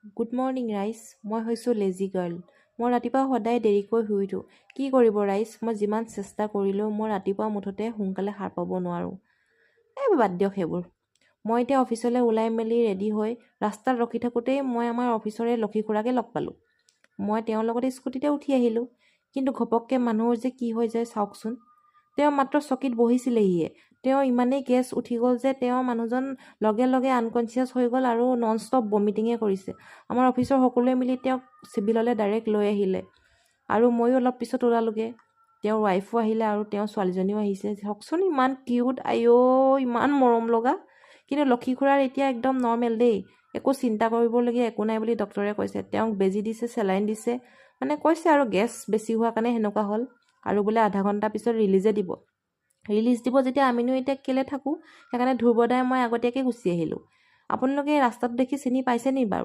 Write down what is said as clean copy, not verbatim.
Good morning ৰাইজ, মই হৈছোঁ লেজি গাৰ্ল। মই ৰাতিপুৱা সদায় দেৰিকৈ শুই উঠোঁ। কি কৰিব ৰাইজ, মই যিমান চেষ্টা কৰিলেও মই ৰাতিপুৱা মুঠতে সোনকালে সাৰ পাব নোৱাৰোঁ। এই বাদ দিয়ক সেইবোৰ। মই এতিয়া অফিচলৈ ওলাই মেলি ৰেডি হৈ ৰাস্তাত ৰখি থাকোঁতেই মই আমাৰ অফিচৰে লক্ষী খুৰাকে লগ পালোঁ। মই তেওঁৰ লগতে স্কুটিতে উঠি আহিলোঁ। কিন্তু ঘপককৈ মানুহৰ যে কি হৈ যায় চাওকচোন। তেওঁ মাত্ৰ চকীত বহিছিলেহিয়ে, তেওঁ ইমানেই গেছ উঠি গ'ল যে তেওঁ মানুহজন লগে লগে আনকনচিয়াছ হৈ গ'ল আৰু নন ষ্টপ বমিটিঙে কৰিছে। আমাৰ অফিচৰ সকলোৱে মিলি তেওঁক চিভিললৈ ডাইৰেক্ট লৈ আহিলে আৰু ময়ো অলপ পিছত ওলালোগৈ। তেওঁৰ ৱাইফো আহিলে আৰু তেওঁৰ ছোৱালীজনীও আহিছে। চাওকচোন, ইমান কিউট, আইঅ', ইমান মৰম লগা। কিন্তু লক্ষী খুৰাৰ এতিয়া একদম নৰ্মেল দেই, একো চিন্তা কৰিবলগীয়া একো নাই বুলি ডক্টৰে কৈছে। তেওঁক বেজী দিছে, চেলাইন দিছে, মানে কৈছে আৰু গেছ বেছি হোৱাৰ কাৰণে সেনেকুৱা হ'ল আৰু বোলে আধা ঘণ্টা পিছত ৰিলিজে দিব। ৰিলিজ দিব যেতিয়া আমিনো এতিয়া কেলৈ থাকোঁ? সেইকাৰণে ধ্ৰুৱদাই মই আগতীয়াকৈ গুচি আহিলোঁ। আপোনালোকে এই ৰাস্তাটো দেখি চিনি পাইছে নি বাৰু?